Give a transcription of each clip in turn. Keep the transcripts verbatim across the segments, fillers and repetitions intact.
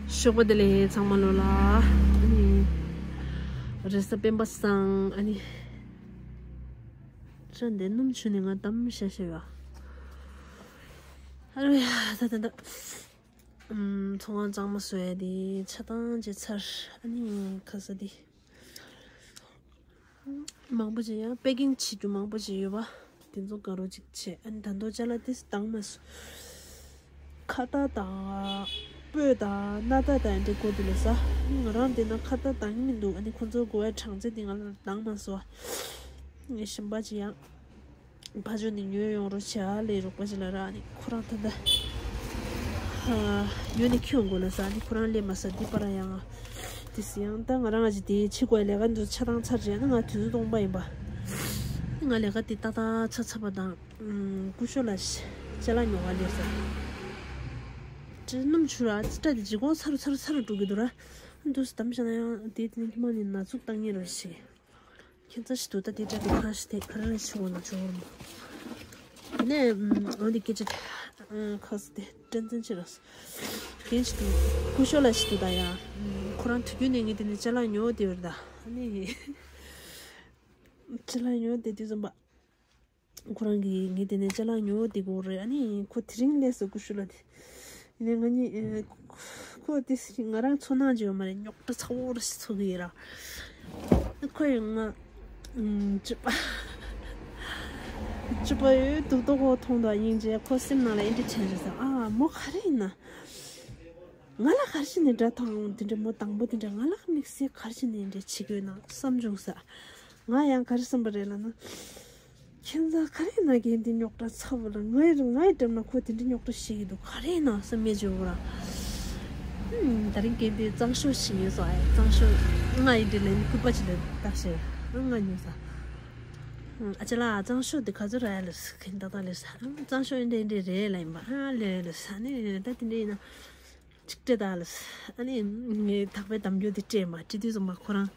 ཞོགས་པ་བདེ་ལེགས་ཚང་མ་ལོ་ལ། ཨ་ནི། རེས་གཟའ་སྤེན་པ་སང་ཨ་ནི། ཅན་དེ་སྣུམ་ཆུ་ནས་ང་དམ་ཤ་ཤ་ཡོད། ཨ་རེ་ད་ད་ད། ཚོང་ཁང་གཙང་མ་བཟོ་ཡ་དེ་ཆ་ཚང་བྱས་ཚར། ཨ་ནི་ཁ་ས་དེ། མང་པོ་ཅིག་ཡང་པེ་ཀིང་བྱེད་རྒྱུ་མང་པོ་ཅིག་ཡོད་པ། དེ་ཚོ་དགའ་རོགས་ཅིག་བྱས། ཨ་ནི་ད་དུང་ཅ་ལག་དེ་བཏང་མ་སོང་། ཁ་བཏགས་དང་། སྤོས་དང་སྣ་ཐག་དང་འདྲ་དགོས་འདུག་ལབ་ས། ང་རང་དེ་ན་ཁ་བཏགས་བཏང་གི་མི་འདུག་ཨ་ནི་ཁོ་ཚོ་དགོས་པའི་གྲངས་ཚད་དེ་ང་ལ་བཏང་མ་སོང་། ངས་གཞན་པ་ཅིག་ཡང་། ཕ་ཇོ་ནས་ཉོས་ཡོང་རོགས་བྱ་ལས་རོགས་པ་ཞིག་ལ་རག་ནས་ཁོ་རང་ད་ལྟ་ཉོས་ནས་ཁྱོད་དགོས་ལ་ཟ་ནས་ཁོ་རང་སླེབས་མ་ཟ། འདི་པར་ཡང་དེ་སི་ཡང་ད་ང་རང་ཅིག་དེ་ཕྱི་དགོས་ལས་ཀ་འདུག་ཆ་ཚང་ཚར་རྗེས་ནི་ང་དུས་ཚོད་སྟོང་པ་ཡིན་པ། ང་ལས་ཀ་དེ་ཏག་ཏག་ཚར་ཚར་བ་དང་སྐུ་ཞོགས་ལ་ཅ་ལག་ཉོ་ག་སླེབས་ཟ། ཅི་སྣུམ་ཆུ་ར་ཅི་ཏྲ་དེ་ལྗིད་ཁོག་ཚ་རུ་ཚ་རུ་ཚ་རུ་འགྲོ་གི་འདུག་ར། འདུག་སེ་དམ་བཞག་ན་ཡང་དེ་དེ་ནས་ཁྱི་མ་ནས་ན་ཟུག་བཏང་ངེས་ར་ཞིག་ཁྱེད་ཚ་ཞིག་ཏུ་ད་དེ་འདྲ་དེ་ཁ་ཞིག་དེ་ག་རེ་རེ་ཆུ་བོ་ན་ཆུ་བོར་མོ། དེ་ནས་འོན་ཏེ་སྐད་ཆ་ཁ་ས་དེ་དྲན་ཚན་ཆེ་ར། རྒན་ཞིག་ཏུ་སྐུ་ཞོགས་ལ་ཞིག་ཏུ་ད་ཡ། ཁོ་རང་དུས་རྒྱུན་ནས་ངས་དེ་ནས་ཅ་ལག་ཉོ་དེ་བར་ད་ནི། ཅ་ལག་ཉོ་དེ་དུས་ཙམ་པ། ཁོ་རང་གིས་ངས་དེ་ནས་ཅ་ལག་ཉོ་དེ་དགོས་རེད། ཨ་ནི་ཁོ་དེ་རིང་སླེབས་སོ་སྐུ་ཞོགས་ལ་དེ། ཡིན་ནའི་ང་གཉིས་ཁོ་དེ་ང་རང་ཚོ་ནང་ཅི་ཡོད་མ་རེད། རྙོག་དྲ་ཚ་བོ་ར་ཞིག་ཚོ་གི་ཡིན་ར། ཁོ་ཡང་ང་ཅི་པ་ཅི་པ་ཡོད་འདུག་ཏོ་ཁོ་མཐོང་དུ་སྙིང་རྗེ། ཁོ་སེམས་ནང་ལ་ཨེ་འདྲ་བྱས་རེད་ས། ཨ་མོ་ག་རེ་ཡིན་ན། ང་ལ་ག་རེ་བྱས་ནས་འདྲ་དང་དེ་འདྲ་མོ་དང་པོ་དེ་འདྲ་ང་ལ་དམིགས་བསལ་ག་རེ་བྱས་ནས་འདྲ་བྱེད་དགོས་ན་བསམ་བྱུང་ས། ང་ཡང་ག་རེ་བསམ་པ་རེད་ལབ་ན། ཁྱེད་ཚང་ག་རེ་ན་རྒན་འདི་རྙོག་དྲ་ཚ་བོ་ལ་ངའི་ངའི་འགྲམ་ན་ཁོ་དེ་འདྲ་རྙོག་དྲ་བྱེད་ཀྱི་འདུག་ག་རེ་ན་བསམ་མེད་བྱེད་བོ་ར། ད་རིང་རྒན་འདི་གཙང་ཤོག་ཞིག་ཡིན་སོ། ཨ་གཙང་ཤོག་ང་ཡིན་འདི་ལན་སྐུད་པ་ཅིག་ལ་བཏགས་ཤེས་ང་ཉོས་ས། ཨ་ཅེ་ལ་གཙང་ཤོག་འདི་ག་ཚོད་ར་ཡ་ལ་ཁྱེད་ཏག་ཏག་ལས་ས། གཙང་ཤོག་འདི་འདྲ་རེད་ལ་ཡིན་པ་ཨ་ལས་ལ་ས་ནི་ད་དེ་འདྲ་ཡིན་ན། ཅིག་སྤྲད་ད་ལ། ཨ་ནི་ངས་ཐག་པའི་གདམ་རྒྱུ་དེ་སྤྲད་མ་སྤྲད་དུས་ཙམ་པ་ཁོ་རང་།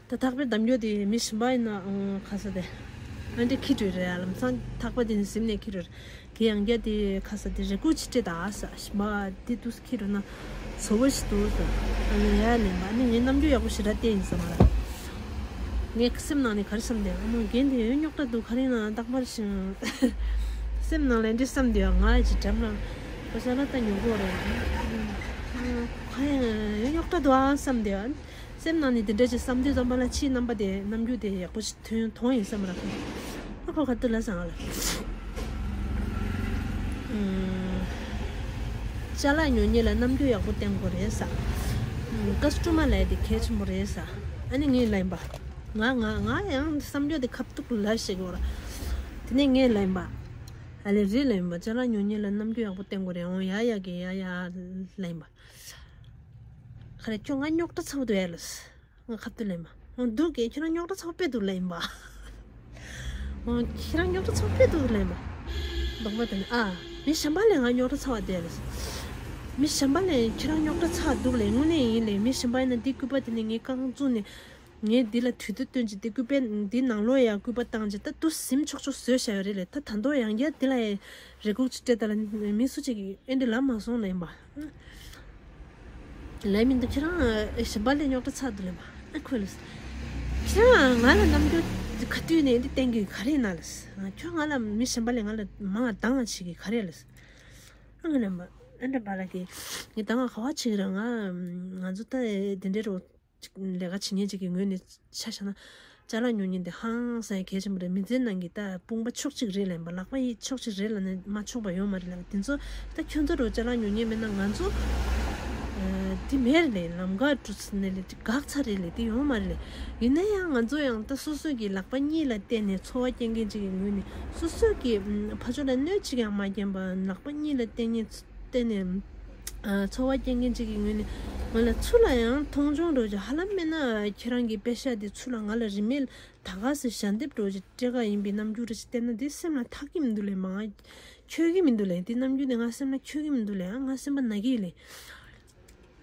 ད་ཐག་པའི་གདམ་རྒྱུ་དེ་མི་གཞན་པ་ཡིན་ན་ཁ་ས་དེ། ཨ་འདྲ་ཁྱི་འགྲོ་རེད། ཨ་ལམ་སང་ཐག་པ་དེ་ནི་ཟིམ་ནས་ཁྱི་འགྲོ་རེད། དེ་ཡང་རྒྱ་དེ་ཁ་ས་དེ་རེ་སྐུལ་ཅིག་སྤྲད་ད་ས་གཞན་པ་དེ་དུས་ཁྱི་འགྲོ་ན་བཟོ་བོ་ཞིག་འདུག་ས། ཨ་ནི་ཡ་ལེན་པ་ཨ་ནི་ངས་རྣམ་འགྱུར་ཡག་པོ་ཞེ་དྲག་བསྟན་ཡིན་ས་མ་རེད། ངས་སེམས་ནང་ནས་ག་རེ་བསམ་དེ་ཨ་མ་རྒན་དེ་ཡོད་རྙོག་དྲ་འདུག་ག་རེ་ཡིན་ན་རྟག་པར་ཞིང་། སེམས་ནང་ལ་འདི་བསམ་དེ་ང་ཅི་འགྲམ་ལ་ཁོ་ས་ལ་ལྟ་ཉོ་གོ་རེད། ཁ་ཡང་རྙོག་དྲ་འདུག་ཨ་བསམ་དེ། སེམས་ནང་ནས་དེ་འདྲ་ཅིག་བསམ་དུས་ཙམ་པ་ལ་ཕྱིའི་རྣམ་པ་དེ་རྣམ་འགྱུར་དེ་ཡག་པོ་ཞིག་ཐོན་མཐོང་ཡིན་བསམ་ར། ཨ་ཁོ་ག་དུས་ལ་སང་ལ། ཅ་ལག་ཉོ་མཁན་ལ་རྣམ་འགྱུར་ཡག་པོ་བསྟན་དགོས་རེད་ས། ཀ་སི་ཊོ་མར་ལབ་ཡ་དེ་གལ་ཆེན་པོ་རེད་ས། ཨ་ནི་ངས་ལབ་ཡིན་པ། ང་ང་ང་ཡང་བསམ་རྒྱུ་དེ་ཁ་ཐུག་ལ་བཤད་དགོས་ར། དེ་ནས་ངས་ལབ་ཡིན་པ། ཨ་ལེ་རེད་ལབ་ཡིན་པ། ཅ་ལག་ཉོ་མཁན་ལ་རྣམ་འགྱུར་ཡག་པོ་བསྟན་དགོས་རེད། འོང་ཡ་ཡ་གི་ཡ་ཡ་ལབ་ཡིན་པ། ཁ་རེ་ཁྱོད་ང་རྙོག་དྲ་ཚ་བོ་འདུག་ཡ་ལབ། ང་ཁ་ཐུག་ལབ་ཡིན་པ། འོང་འདུག་གས་ཁྱོད་རང་རྙོག་དྲ་ཚ་བོ་དཔེ་འདུག་ལབ་ཡིན་པ། འོང་ཁྱེད་རང་རྙོག་དྲ་ཚ་བོ་དཔེ་འདུག་ལབ་ཡིན་པ། ལྡོག་པ་དེ་ནི་ཨ། མི་གཞན་པ་ལས་ང་རྙོག་དྲ་ཚ་བ་འདུག་ལབ། མི་གཞན་པ་ལས་ཁྱེད་རང་རྙོག་དྲ་ཚ་བ་འདུག་ལབ། དངོས་གནས་ཡིན་ལབ། མི་གཞན་པ་ཡིན་ན་འདི་སྐུད་པ་དེ་ནི་ངས་རྐང་བཙུགས་ནས། ངས་འདི་ལ་དུས་ཚོད་བཏོན་ཅིག་འདི་སྐུད་པས་འདི་ནང་ལོགས་ཡ་སྐུད་པ་བཏང་ཅིག་ད་དུ་ཟིམ་ཆོག་ཆོག་བཟོས་བཞག་ཡོད་རེད་ལབ། ད་ད་དུང་ཡང་བསྐྱར་འདི་ལ་རེ་སྒུག་ཅིག་སྤྲད་ད་ལ་མི་སུ་ཅིག་གིས་ཨེ་འདྲ་ལབ་མ་སོང་ལབ་ཡིན་པ། ལབ་མི་འདུག་ཁྱེད་རང་གཞན་པ་ལས་རྙོག་དྲ་ཚ་འདུག་ལབ་པ། ཨ་ཁོས་ལབ། ཁྱེད་རང་ང་ལ་རྣམ་འགྱུར་ག་དུས་ནས་འདི་བསྟན་གི་ག་རེ་ཡིན་ན་ལབ། ཁྱོད་ང་ལ་མི་གཞན་པ་ལས་ང་ལ་མང་བ་སྡང་བ་བྱེད་གི་ག་རེ་ལབ། ཨ་ང་ལབ་པ། ཨ་འདྲ་པ་ལ་གི་ངས་ད་ང་ག་བ་བྱེད་གི་ར། ང་ང་ཚོ་ད་དེ་འདྲའི་རོ་ཅིག་ལས་ཀ་བྱེད་མཁན་ཅིག་གི་ངོས་ནས་ཆ་བཞག་ན། ཅ་ལག་ཉོ་མཁན་དེ་ཧང་སང་གལ་ཆེན་པོ་རེད། མི་ཚེའི་ནང་གི་ད་དཔུང་པ་ཕྱོགས་གཅིག་རེད་ལབ་པ། ལག་པ་ཡིས་ཕྱོགས་གཅིག་རེད་ལབ་ན་མ་ཆོག་པ་ཡོད་མ་རེད་ལབ་པ། དེ་ཚོ་ད་ཁྱོད་ཚོ་རུ་ཅ་ལག་ཉོ་མཁན་མེད་ན་ང་ཚོ་དེ་མེད་རེད་ལབ། ལམ་ཁ་འགྲོ་ཚུལ་ནས་ལས་དེ་འགག་ཚར་རེད་ལབ། དེ་ཡོང་མ་རེད་ལབ། ཡིན་ན་ཡང་ང་ཚོ་ཡང་ད་སོ་སོ་གི་ལག་པ་གཉིས་ལ་བརྟེན་ནས་འཚོ་བ་སྐྱེལ་མཁན་ཅིག་གི་ངོས་ནས་སོ་སོ་གི་ཕ་ཕྱོགས་ལ་གནོད་ཅིག་ཡང་མ་སྐྱེལ་བ་ལག་པ་གཉིས་ལ་བརྟེན་ནས་བརྟེན་ནས། འཚོ་བ་སྐྱེལ་མཁན་ཅིག་གི་ངོས་ནས་ང་ལ་ཚུར་ལ་ཡང་མཐོང་ཆུང་འགྲོ་ཅིག་ཧ་ལམ་མེད་ན་ཁྱེད་རང་གི་པེ་ཤ་དེ་ཚུར་ལ་ང་ལ་རིན་མེད་ད་ག་སེ་ཞལ་འདེབས་འགྲོ་ཅིག་སྤྲད་ག་ཡིན་པའི་རྣམ་འགྱུར་རེ་ཞིག་བསྟན་ན་དེ་སེམས་ལ་ཐག་གི་མི་འདུག་ལེ། མ་ང་འཁྱོལ་གི་མི་འདུག་ལེ། དེ་རྣམ་འགྱུར་དེ་ང་སེམས་ལ་འཁྱོལ་གི་མི་འདུག་ལེ། ང་སེམས་པ་ན་གི་ལེ།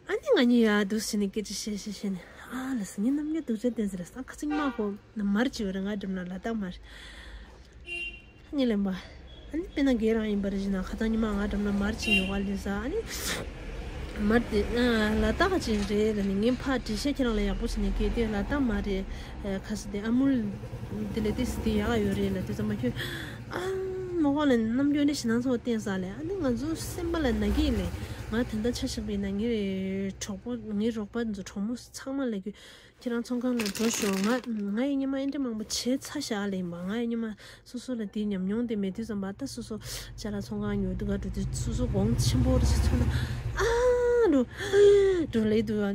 ཨ་ནི་ང་གཉིས་ཡ་འདུག་ཟེར་ནས་སྐད་ཆ་བཤད་བཤད་བཤད་ནས་ཨ་ལ་སི་ངའི་རྣམ་འགྱུར་སྡུག་ཅག་བསྟན་ཟེར་ས། ཁ་ཚིག་མ་ཁོ་ན་མར་ཅི་བ་རེད། ང་འགྲམ་ན་ལ་དྭགས་མར། ངས་ལན་པ། ཨ་ནི་དཔེར་ན་རྒན་རང་ཡིན་པ་རེད་ཟེར་ན་ཁ་ཚང་ཉི་མ་ང་འགྲམ་ན་མར་ཅི་ཡོད་ག་ལས་ས། ཨ་ནི་ མར་དེ་ལ་དྭགས་ཅིག་རེད་ལ་ནི་ངས་ཕར་འགྲེལ་བཤད་ཁྱེད་རང་ལ་ཡག་པོ་བྱས་ནས་སྐད་དེ་ལ་དྭགས་མ་རེད། ཁ་ས་དེ་ཨ་མུལ་དེ་ལས་དེ་སི་དེ་ཡག་ཡོད་རེད་ལ་དེ་ཚང་མ་ཁྱོད་ཨ་མོ་ཧོ་ལ་ནམ་རྒྱུན་ནས་ཞེད་སྣང་ཚོ་བསྟན་ས་ལས་ཨ་ནི་ང་ཚོ་སེམས་པ་ལ་ན་གི་ལས་ང་ད་ལྟ་ཆ་བཞག་པ་ཡིན་ན་ངའི་གྲོགས་པོ་ངའི་རོགས་པ་ཚོ་གྲོགས་མོ་ཚང་མ་ལ་གི་ཁྱེད་རང་ཚོང་ཁང་ལ་འགྲོ་ཤོག་ང་ང་ཡི་ཉི་མ་ཨེ་འདྲ་མང་པོ་བྱས་ཚར་བཞག་ལེན་པ། ང་ཡི་ཉི་མ་སོ་སོ་ལ་དེའི་ཉམས་མྱོང་དེ་མེད་དུས་ཙམ་པ་ད་སོ་སོ་ཅ་ལག་ཚོང་ཁང་ཉོ་དུས་ག་འགྲོ་དུས་སོ་སོ་གོང་ཆེན་པོ་རེ་ཚོ་ན་ཨ་འགྲོ་འགྲོ་ལེ་དུ་ཨ་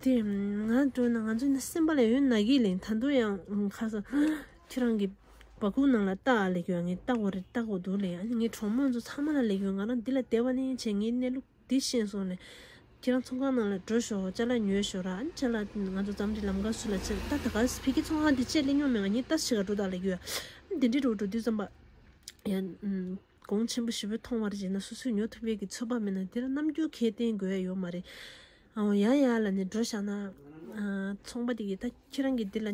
དེ་ང་འགྲོ་ན་ང་ཚོ་ན་སེམས་པ་ལ་ཡོད་ན་གི་ལེན་ད་འདུག་ཡང་ཁ་ས་ཁྱེད་རང་གི་སྦ་ཁུག་ནང་ལ་ལྟ་ཨ་ལེ་གི་ཡོད་ངས་ལྟ་གོ་རེ་ལྟ་གོ་འདུག་ལེ་ཨ་ངའི་གྲོགས་མོ་ཚོ་ཚང་མ་ལ་ལེ་གི་ཡོད་ང་རང་འདི་ལ་བསྡད་པ་ནས་བྱས་ངའི་གནས་ལུགས། འདི་ཤེས་སོང་ནས། ཁྱེད་རང་ཚོང་ཁང་ནང་ལ་འགྲོ་ཤོག་ཅ་ལག་ཉོས་ཤོག་ར། ཨ་ནི་ཅ་ལག་ང་ཚོ་འཛམ་གླིང་ལམ་ཁ་སུ་ལ་ཕྱིན་ད་ད་ག་ཕ་གི་ཚོང་ཁང་འདི་བཅད་ལེ་ཉོ་མེད་ང་གཉིས་ལྟ་ཞིག་ག་འགྲོ་ད་ལ་གྱུར། ཨ་ནི་འདི་འདྲི་འགྲོ་འགྲོ་དུས་ཙམ་པ། ཡ། གོང་ཆེན་པོ་ཞེ་པོ་མཐོང་བར་བྱས་ན་སོ་སོས་ཉོ་ཐུབ་པའི་གི་ཚོད་དཔག་མེད་ན་དེ་ལ་རྣམ་འགྱུར་གས་བསྟན་དགོས་ཡ་ཡོད་མ་རེད། ཨོ་ཡ་ཡ་ལ་ནི་འགྲོ་བཞག་ན། ཨ་ཚོང་པ་དེ་གིས་ད་ཁྱེད་རང་གིས་འདི་ལ་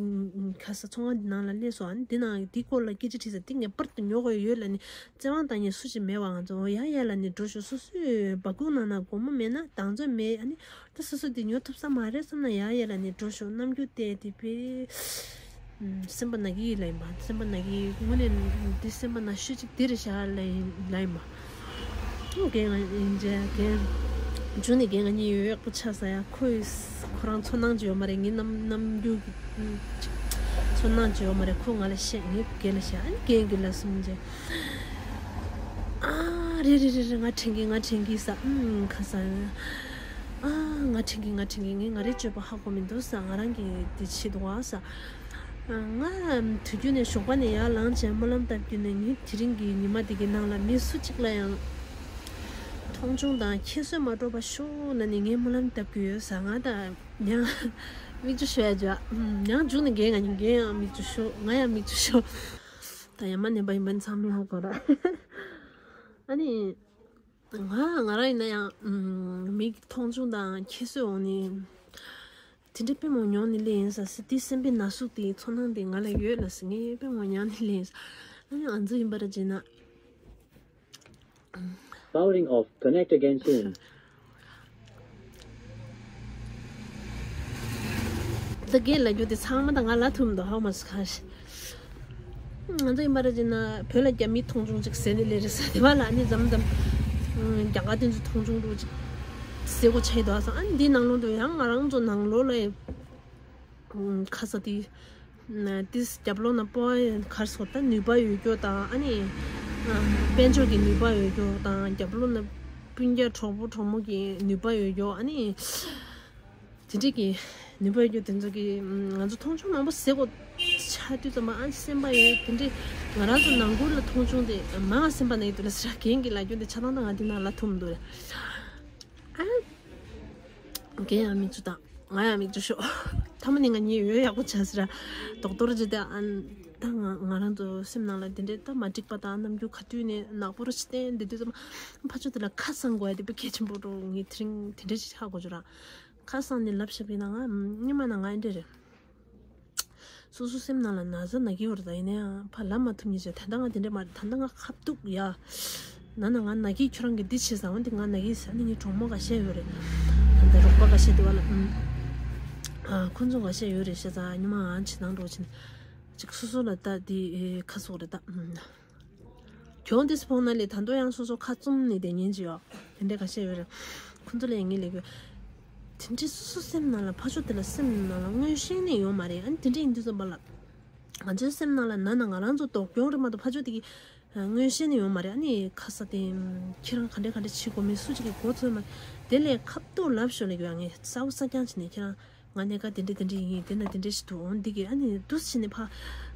ཁ་ས་ཚོང་ཁང་འདི་ནང་ལ་སླེབས་སོང་ཨ་ནི་འདི་ནང་འདི་སྐོར་ལ་སྐད་ཆ་དྲིས་ས་འདི་ངེས་པར་དུ་ཉོ་དགོས་ཡོད་ལ་ནི་བཙན་དབང་བཏང་མཁན་སུ་ཞིག་མེད་པ་ང་ཚོ་ཨོ་ཡ་ཡ་ལ་ནི་འགྲོ་ཤོག་སོ་སོའི་སྦ་ཁུག་ནང་ན་སྒོར་མོ་མེད་ན་དང་ཚོད་མེད་ཨ་ནི་ད་སོ་སོ་འདི་ཉོ་ཐུབ་ས་མ་རེད་བསམ་ན་ཡ་ཡ་ལ་ནི་འགྲོ་ཤོག་རྣམ་འགྱུར་བལྟས་ཏེ་བེ། སེམས་པ་ན་གི་ལ་ཡིན་པ་སེམས་པ་ན་གི་དངོས་གནས་འདི་སེམས་པ་ན་ཤོས་ཅིག་འདིར་བཞག་ལ་ཡིན་ལ་ཡིན་པ། རྒན་ཡིན་རྒན་རྒན་ནས་རྒན་ང་གཉིས་ཡོད་ཡག་པོ་ཆགས་ས་ཡ་ཁོ་ཡི་ཁོ་རང་ཚོར་སྣང་ཅི་ཡོད་མ་རེད་ངའི་རྣམ་རྣམ་འགྱུར་གྱི་ཚོར་སྣང་ཅི་ཡོད་མ་རེད་ཁོ་ང་ལ་བཤད་ངས་རྒན་ལ་བཤད་ཨ་ནི་རྒན་གྱི་ལ་སུམ་རྗེ་ཨ་རེ་རེ་རེ་རེ་ང་དྲན་གི་ང་དྲན་གི་ས་ཨུམ་ཁ་ས་ཨ་ང་དྲན་གི་ང་དྲན་གི་ངས་ང་རའི་སྤྱོད་པ་ཧ་གོ་མི་འདུག་ས་ང་རང་གི་དེ་བྱེད་འདུག་ཨ་ས། ང་དུས་རྒྱུན་ནས་ཞོགས་པ་ནས་ཡར་ལངས་བྱས་སྨོན་ལམ་བཏབ་རྒྱུ་ནས་ངས་དེ་རིང་གི་ཉི་མ་འདི་གི་ནང་ལ་མི་སུ་གཅིག་ལ་ཡང་མཐོང་ཆུང་དང་ཁྱད་གསོད་མ་སྤྲོད་པ་ཤོག་ལ་ནི་ངས་སྨོན་ལམ་བཏབ་རྒྱུ་ཡོད་ས་ང་དང་ཡང་མིག་ཆུ་ཤོར་ཡ་བྱ་ཡང་འཇུག་ནས་རྒན་ང་ཡང་རྒན་ཡང་མིག་ཆུ་ཤོར་ང་ཡང་མིག་ཆུ་ཤོར་ད་ཡ་མ་ནེམ་པ་ཡིན་པ་ཚང་མ་ཧ་གོ་ར་ཨ་ནི། ང་ང་རང་ཡིན་ན་ཡང་མིག་མཐོང་ཆུང་དང་ཁྱད་གསོད་འོང་ནི། དེ་འདྲའི་དཔེ་མང་མྱོང་ནི་ལས་ཡིན་ས་སི་ཏི་སེམས་པའི་ན་ཟུག་དེའི་ཚོར་སྣང་དེ་ང་ལ་ཡོད་ལ་སི་ངས་དཔེ་མང་མྱོང་ནི་ལས་ཡིན་ས་ཨ་ནི་ང་ཚོ་ཡིན་པ་ར་བྱས་ན། Powering off. Connect again soon. ད་རྒན་ལ་རྒྱུ་དེ་ཚང་མ་ད་ང་ལ་ཐུམ་དོ་ཧའོ་མ་སི་ཁ་ཤི། ང་ཚོ་ཡིན་པ་རེད་ཅེ་ན་བོད་ལ་རྒྱ་མི་མཐོང་ཆུང་ཅིག་ཟེར་ནི་ལས་རེད་ཟེར་དེ་བ་ལ་ཨ་ནི་འཛམ་འཛམ། རྒྱ་གར་དེ་ཚོ་མཐོང་ཆུང་འགྲོ་ཅིག་ཟེར་གོ་ཆེ་དོ་ཨ་སང་ཨ་ནི་འདི་ནང་ལོགས་དུ་ཡང་ང་རང་ཚོ་ནང་ལོགས་ལ་ཁ་ས་དེ། དེ་རྒྱབ་ལོགས་ན་པོ་གར་སོ་ད་ནུས་པ་ཡོད་རྒྱུ་དང་ཨ་ནི། དཔལ་འབྱོར་གྱི་ནུས་པ་ཡོད་རྒྱུ་དང་རྒྱབ་ལོགས་ན་སྤུན་ཀྱག་གྲོགས་པོ་གྲོགས་མོ་གི་ནུས་པ་ཡོད་རྒྱུ་ཨ་ནི། དེ་འདྲས་ཀྱི་ནུས་པ་ཡོད་རྒྱུ་དེ་ཚོ་གི་ང་ཚོ་མཐོང་ཆུང་མང་པོ་ཟེར་གོ་ཆ་དུས་ཙམ་པ་ཨ་ནི་སེམས་པ་ཡོད་དེ་འདྲས་ང་རང་ཚོ་ནང་ཁུལ་ལ་མཐོང་ཆུང་དེ་མང་སེམས་པ་ན་ཡོད་དུ་ལ་ཟེར་རྒན་གྱི་ལ་རྒྱུ་འདི་ཆ་ཚང་ད་ང་འདི་ནང་ལ་ཐུམ་འདུག་རེད་ཨ། རྒན་ཡང་མིག་ཆུ་དང་ང་ཡང་མིག་ཆུ་ཤོག་ཐ་མ་ནི་ང་གཉིས་ཡོད་ཡག་པོ་བྱ་ཟེར་ར་རྡོག་རྡོག་རེ་ཅི་སྟེ་ཨ་ད་ང་ང་རང་ཚོ་སེམས་ནང་ལ་འདི་འདྲའི་ད་མ་འགྲིག་པ་དང་རྣམ་འགྱུར་ག་དུས་ནས་ནག་པོ་རེ་ཅི་སྟེ་འདི་དུས་ཙམ་ཕ་ཆོ་དེ་ལ་ཁ་སང་དགོས་ཡ་དེ་དཔེ་གལ་ཆེན་པོ་འགྲོ་ངས་དེ་རིང་དེ་འདྲ་ཅིག་ཧ་གོ་བྱུང་ར་ཁ་སང་ནས་ལབ་བཞག་པ་ཡིན་ན་ང་སྔོན་མ་ན་ང་འདི་འདྲ་རེད། སོ་སོ་སེམས་ནང་ལ་ན་ཚ་ན་གི་ཡོད་རེད་ད་ཡིན་ན་ཡང་ཕར་ལབ་མ་ཐུབ་ཉེ་ཆ་ད་ལྟ་ང་དེ་འདྲ་མ་རེད་ད་ལྟ་ང་ཁ་ཐུག་ཡ། ན་ན་ང་ན་གི་ཁྱོད་རང་གི་འདི་བྱེད་ཟ་འོན་ཏེ་ང་ན་གི་ཟ་ནི་ངའི་གྲོགས་མོ་འགའ་ཤས་ཡོད་རེད། ད་ལྟ་རོགས་པ་འགའ་ཤས་དེ་བ་ལ་ཨུམ། ཨ་ཁོ་ཚོ་འགའ་ཤས་ཡོད་རེད་ཤ་ཚ་ཉི་མ་ཨང་ཆེ་ནང་འགྲོ་ཕྱིན། ཅིག་སོ་སོ་ལ་ལྟ་དེ་ཁ་སོག་རེད་ད་ཨུམ། གྱོང་དེ་སྤོང་ན་ལས་ད་དུང་ཡང་སོ་སོ་ཁ་བཙུམ་ནས་བསྡད་ཉན་གྱི་ཡོད། དེ་འདྲའི་ཁ་ཤས་ཡོད་རེད། ཁོ་ཚོ་ལ་ཡང་ངས་ལས་དགོས། དེ་འདྲའི་སོ་སོ་སེམས་ནང་ལ་ཕ་ཆོས་དེ་ལ་སེམས་ནང་ལ་མངོན་ཤེས་ནས་ཡོད་མ་རེད་ཨ་ནི་དེ་འདྲའི་ཡིན་དུས་ཙམ་པ་ལ། ང་ཚོའི་སེམས་ནང་ལ་ན་ན་ང་རང་ཚོ་ལྡོག་གྱོང་རེད་མ་གཏོགས་ཕ་ཆོས་དེ་གི་མངོན་ཤེས་ནས་ཡོད་མ་རེད་ཨ་ནི་ཁ་ས་དེ། ཁྱེད་རང་ག་འདྲ་ག་འདྲ་བྱེད་དགོས་མིན་སུ་གཅིག་གི་མགོ་ཚོས་མ་རེད་དེ་ལས་ཁ་ཐུག་ལབ་ཤོག་ལས་དགོས་ཨ་ངས་གསལ་པོ་གསལ་རྐྱང་བྱས་ནས་ཁྱེད་རང་། ང་གནས་སྐབས་དེ་འདྲ་དེ་འདྲ་ཡིན་དེ་ན་དེ་འདྲ་ཞིག་འདུག་འོང་འདི་གི་ཨ་ནི་འདུག་བྱས་ནས་ཕ།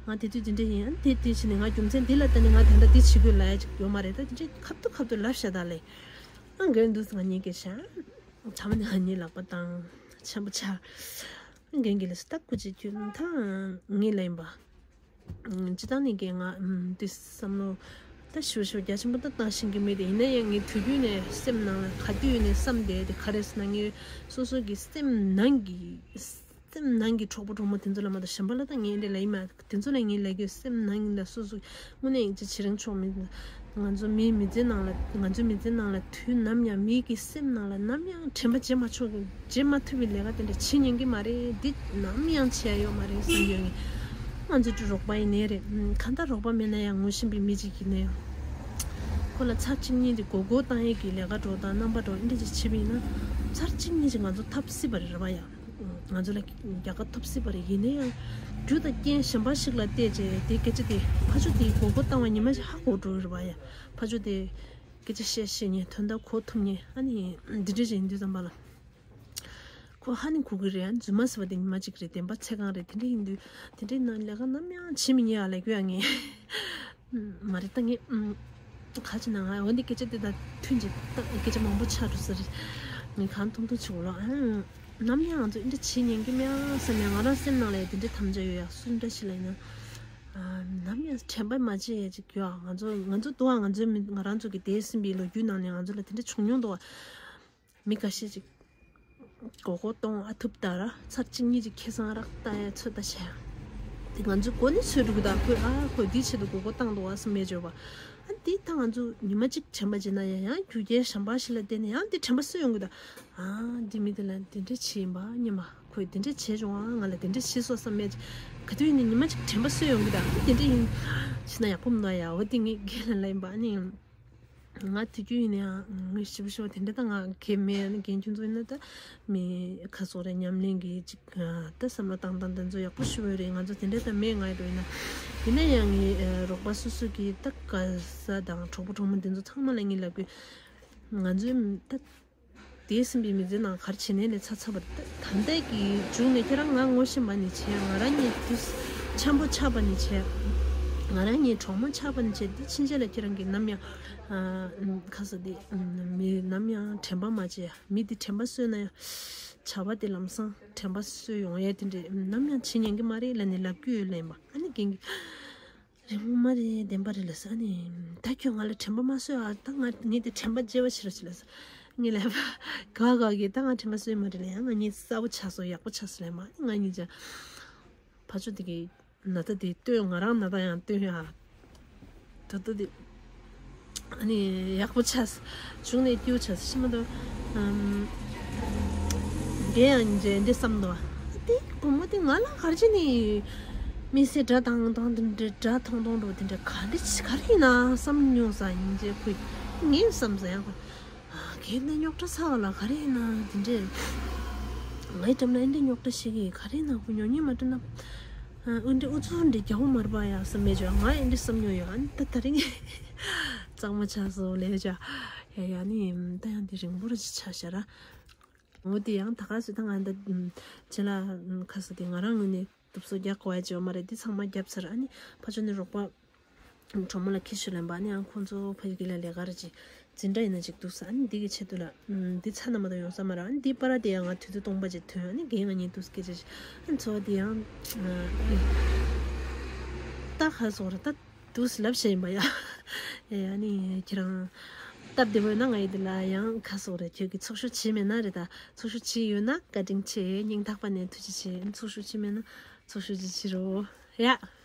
ང་དེ་དུས་དེ་འདྲ་ཡིན་ཨ་ནི་དེ་དེ་བྱས་ནས་ང་རྒྱུ་མཚན་འདི་ལ་བརྟེན་ནས་ང་དེ་འདྲ་འདི་བྱེད་དགོས་ལབ་ཡ་ཅིག་ཡོད་མ་རེད་ད་དེ་འདྲ་ཁ་ཐུག་ཁ་ཐུག་ལབ་བྱ་ད་ལས། ཨ་འགན་འདུག་ང་གཉིས་ཀྱི་ཤ། ཚ་མ་ནི་ང་གཉིས་ལག་པ་བཏང་ཆེན་པོ་ཆགས། འགན་གྱི་ལས་སུ་ད་ཀུ་ཅིག་ཁྱོད་ད་ངས་ལ་ཡིན་པ། སྤྱི་བཏང་ནས་ཀྱི་ང་འདི་བསམ་བློ་ད་ཞུ་ཞུ་རྒྱ་ཆེན་པོ་ད་བཏང་ཤེས་ཀྱི་མེད་དེ་ཡིན་ན་ཡང་ངའི་དུས་རྒྱུན་ནས་སེམས་ནང་ལ་ག་དུས་ནས་བསམ་བསྡད་དེ་ག་རེ་ཟེར་ན་ངའི་སོ་སོ་གི་སེམས་ནང་གི་སེམས་ནང་གི་གྲོགས་པོ་གྲོགས་མོ་དེ་ཚོ་ལ་མ་གཏོགས་གཞན་པ་ལ་ད་ངས་འདི་ལ་ཡིན་མ་དེ་ཚོ་ལ་ངས་ལབ་རྒྱུ་སེམས་ནང་ལ་སོ་སོ་དངོས་གནས་ཡིན་གཅིག་བྱེད་རིང་ཆོག་མེད། ང་ཚོ་མིའི་མི་ཚེ་ནང་ལ་ང་ཚོའི་མི་ཚེ་ནང་ལ་དུས་ནམ་ཡང་མིའི་གི་སེམས་ནང་ལ་ནམ་ཡང་དྲན་པ་བརྗེད་མ་ཆོག་གི་བརྗེད་མ་ཐུབ་པའི་ལས་ཀ་དེ་འདྲ་བྱེད་ཉན་གི་མ་རེད། འདི་ནམ་ཡང་བྱས་ཡོད་མ་རེད་བསམ་ཡོད་ངེས། ང་ཚོ་དུ་རོགས་པ་ཡིན་ནའི་རེད། གང་ལྟར་རོགས་པ་མེད་ན་ཡང་ངོ་ཤེས་པའི་མི་གཅིག་ཡིན་ན་ཡང་ཁོ་ལ་ཚར་གཅིག་གཉིས་དེ་མགོ་སྐོར་བཏང་ཡས་ཀྱི་ལས་ཀ་འགྲོ་དང་རྣམ་པ་འགྲོ་འདི་འདྲ་ཅིག་བྱེད་པ་ཡིན་ན་ཚར་གཅིག་གཉིས་ཅིག་ང་ཚོ་ཐབས་སྲིད་པ་རེད་རེད་པ་ཡ། ང་ཚོ་ལ་རྒྱལ་ཁ་ཐོབ་སྲིད་པ་རེད། ཡིན་ན་ཡང་རྒྱུ་དང་རྐྱེན་གཞན་པ་ཞིག་ལ་བལྟས་རྗེས་དེ་སྐད་ཆ་དེ་ཕ་ཆོས་དེའི་མགོ་སྐོར་བཏང་བ་ཉི་མ་ཞིག་ཧ་གོ་འགྲོ་རེད་པ་ཡ། ཕ་ཆོས་དེ་སྐད་ཆ་བཤད་ཤེས་ཉན་དོན་དག་གོ་ཐུབ་ཉན་ཨ་ནི་འདི་འདྲ་ཅིག་ཡིན་དུས་ཙམ་པ་ལ་ཁོ་ཧ་ནི་གོ་གི་རེད། ཨ་ནི་རྫུན་མ་ཟེར་བ་དེ་ཉི་མ་གཅིག་རེད། བདེན་པ་ཚད་གང་རེད། དེ་འདྲ་ཡིན་དུས་དེ་འདྲའི་ནང་ལས་ཀ་ནམ་ཡང་བྱེད་མི་ཉན་ཨ་ལས་དགོས་ཨ་ངས། མ་རེད་ད་ངས་ཨུམ། ག་ཅི་ན་ང་འོན་ཏེ་སྐད་ཆ་དེ་དང་མཐུན་གྱི་ད་སྐད་ཆ་མང་པོ་ཆགས་འགྲོ་ས་རེད། ངས་གང་ཐུང་ཐུང་བྱེད་དགོས་ལ་ཨང་། ནམ་ཡང་ང་ཚོ་འདི་འདྲ་བྱེད་ཉན་གི་མེད་ཨ་བསམ་ནས་ང་རང་སེམས་ནང་ལ་དེ་འདྲ་དམ་བཅའ་ཡོད་ཡ། སུ་འདྲ་ཞིག་ལ་ཡིན་ན་ཨ་ནམ་ཡང་དྲན་པ་མ་བརྗེད་ཡ་ཅིག་ཡོད་ཨ། ང་ཚོ་ང་ཚོ་དུ་བ་ང་ཚོའི་མི་ང་རང་ཚོ་གི་འདས་ཟིན་པའི་ལོ་རྒྱུས་ནང་ནས་ང་ཚོ་ལ་དེ་འདྲ་བྱུང་མྱོང་འདུག་ཨ། མི་འགའ་ཤས་ཅིག་མགོ་སྐོར་གཏོང་ཨ་ཐུབ་ད་ར་ཚར་གཅིག་གཉིས་ཅིག་ཁེ་བཟང་རག་ལྟ་ཡ་ཚོད་ལྟ་བྱས་ཨ། དེ་ང་ཚོའི་མགོ་ནས་ཚོད་འགྲོ་གི་ད་ཁོས་ཨ་ཁོས་འདིའི་ཆེད་དུ་མགོ་སྐོར་བཏང་འདུག་ཨ་བསམ་མེད་བརྗོད་པ། ཨ་འདི་ད་ང་ཚོ་ཉི་མ་གཅིག་དྲན་པ་བརྗེད་ན་ཡང་ཡང་རྒྱུ་རྐྱེན་གཞན་པ་ཞིག་ལ་བརྟེན་ནས་ཡང་འདི་དྲན་པ་གསོས་ཡོང་གི་ད། ཨ་འདི་མི་དེ་ལ་འདི་འདྲ་བྱས་ཡིན་པ་སྙམ་པ། ཁོས་འདི་འདྲ་བྱས་བྱུང་ཨ། ང་ལ་འདི་འདྲ་བྱས་སོང་བསམ་མེད། ག་དུས་ཡིན་ནའི་ཉི་མ་གཅིག་དྲན་པ་གསོས་ཡོང་གི་ད། འདི་འདྲ་ཡིན་བྱས་ན་ཡག་པོ་མི་འདུག་ཡ། འོ་དེ་ངས་རྒན་ལ་ལབ་ཡིན་པ་ཨ་ནི། ང་དུས་རྒྱུན་ཡིན་ནའང་ངས་ཞིབ་ཞིབ་དེ་འདྲ་ད་ང་གལ་མེད་ཨ་ནི་རྒན་ཁྱོད་ཚོ་ཡིན་ན་ད་མི་ཁ་སོག་རེ་ཉམས་ལེན་གྱི་ཅིག་ད་བསམ་བློ་བཏང་སྟངས་དེ་ཚོ་ཡག་པོ་ཞུ་བའི་རེད། ང་ཚོ་དེ་འདྲ་ད་མེད་ང་ཡི་འགྲོ་ཡིན་ན། ཡིན་ན་ཡང་ངའི་རོགས་པ་སོ་སོ་གི་ད་ག་ས་དང་གྲོགས་པོ་གྲོགས་མོ་དེ་ཚོ་ཚང་མ་ལ་ངས་ལབ་དགོས། ང་ཚོའི་ད་དེ་ཟིན་པའི་མི་ཚེ་ནང་ག་རེ་བྱེད་ནས་ལས་ཚ་ཚ་བར་ད་ལྟའི་གི་མཇུག་ནས་ཁྱེད་རང་ང་ངོ་ཤེས་པ་ནི་བྱས། ང་རང་ཉིད་དུ་འཆམ་པོ་ཆགས་པ་ནི་བྱས། ང་རང་ཉིད་གྲོགས་མོ་ཆགས་པ་ནི་བྱས། འདི་ཕྱིན་ཆད་ལ་ཁྱེད་རང་གིས་ནམ་ཡང་ཁ་ས་འདི་མི་ནམ་ཡང་དྲན་པ་མ་བརྗེད། མི་འདི་དྲན་པ་གསོས་ན་ཡང་བྱ་བ་དེ་ལམ་སང་དྲན་པ་གསོས་ཡོང་ཡས་དེ་འདྲས་ནམ་ཡང་བྱེད་ཉན་གི་མ་རེད་ལབ་ནས་ལབ་རྒྱུ་ཡོད་ལན་པ། ཨ་ནི་རྒན་གྱིས། རིང་མོ་མ་རེད་བདེན་པ་རེད་ལབ་ས། ཨ་ནི་ད་ཁྱོད་ང་ལ་དྲན་པ་མ་གསོས་ཨ། ད་ང་ངས་དེ་དྲན་པ་བརྗེད་པ་བྱེད་རོགས་བྱེད་ལབ་ས། ངས་ལབ་པ་ག་ག་གི་ད་ང་དྲན་པ་གསོས་མ་རེད་ལབ་ཡང་ང་གཉིས་གསལ་པོ་ཆགས་སོང་ཡག་པོ་ཆགས་སོང་ལབ་མ། ཨ་ནི་ང་གཉིས་ཀྱང་ཕ་ཆོས་དེ་གི་ན་ཚ་དེ་སྟོན། ང་རང་ན་ཚ་ཡང་སྟོན་ཡ། ད་ལྟ་དེ་ཨ་ནི་ཡག་པོ་ཆགས། གཞུག་ནས་སྐྱིད་པོ་ཆགས་ཤི་མ་གཏོགས། ཨམ། དེ་ཡང་འདྲེ་འདྲེ་བསམ་འདུག་ཨ། དེ་བུ་མོ་དེ་ང་ལ་ག་རེ་བྱས་ནས་མི་ཚེ་དགྲ་དང་དང་དེ་འདྲ་དགྲ་མཐོང་མཐོང་འགྲོ་དེ་འདྲ་ག་འདྲ་ག་རེ་ཡིན་ན་བསམ་མྱོང་ས་ཡིན་རྗེས་ཁོས་ངས་བསམ་ས་ཡང་ཁོས་ཨ་གལ་ཏེ་རྙོག་དྲ་ཚ་བ་ལ་ག་རེ་ཡིན་ན་དེ་འདྲས་ངའི་འགྲམ་ལ་ཨེ་འདྲས་རྙོག་དྲ་ཞིག་གིས་ག་རེ་ཡིན་ན་ཁོ་ཉོ་ཉེས་མ་སྤྲོད་ན། ཨུ་འདྲི་ཨུ་ཚུགས་འདྲི་རྒྱག་པོ་མར་པ་ཡ་བསམ་མེད་ཅོ། ང་ཨེ་འདྲི་བསམ་མྱོང་ཡོད། ཨ་ནི་ད་ད་རིང་གཙང་མ་ཆགས་སོང་ལས་ཅོ། ཡ་ཡ་ནི་ད་ཡང་འདི་རིང་པོ་ར་ཅིག་ཆགས་ཤག་ར། འོ་དེ་ཡང་ད་ག་སུ་ད་ང་ད་ཅི་ལ་ཁ་སུ་དེ་ང་རང་ངོས་ནས་སྟོབས་གསོ་རྒྱག་དགོས་ཡ་ཅོ་མ་རེད། འདི་ཚང་མ་རྒྱབ་ཚར། ཨ་ནི་ཕ་ཆོས་ནི་རོགས་པ། གྲོགས་མོ་ལ་ཁྱི་ཤོད་ལེན་པ་ནི་ཨང་ཁོང་ཚོ་ཕ་གི་ལ་ལས་ཀ་ར་ཅིག་འཛིན་གྲྭ་ཡིན་ན་ཅིག་འདུག་ས། ཨ་ནི་འདི་གི་ཆེད་དུ་ལ་འདི་ཚ་ན་མ་དང་ཡོང་ས་མ་ར། ཨ་ནི་འདི་པ་ར་དེ་ཡང་ང་དུས་ཚོད་སྟོང་པ་ཅིག་ཐོན། ཨ་ནི་རྒན་ང་གཉིས་འདུག་སྐད་ཆ་ཞིག་ཨ་ནི་འཚོ་བ་དེ་ཡང་ད་ཁ་སོག་ར་ད་འདུག་ལབ་བཤད་ཡིན་པ་ཡ། ཨེ་ཨ་ནི་ཁྱེད་རང་སྟབས་བདེ་པོ་ཡོད་ན་ང་ཡི་འདི་ལ་ཡང་ཁ་སོག་ར་ཁྱོད་ཀྱི་ཚོགས་ཞུགས་བྱས་མེད་ན་རེད། ད་ཚོགས་ཞུགས་བྱས་ཡོད་ན་བཀའ་དྲིན་ཆེ། སྙིང་ཐག་པ་ནས་ཐུགས་རྗེ་ཆེ། ཨ་ནི་ཚོགས་ཞུགས་བྱས་མེད་ན་ཚོགས་ཞུགས་ཅིག་བྱེད་རོགས་ཡ།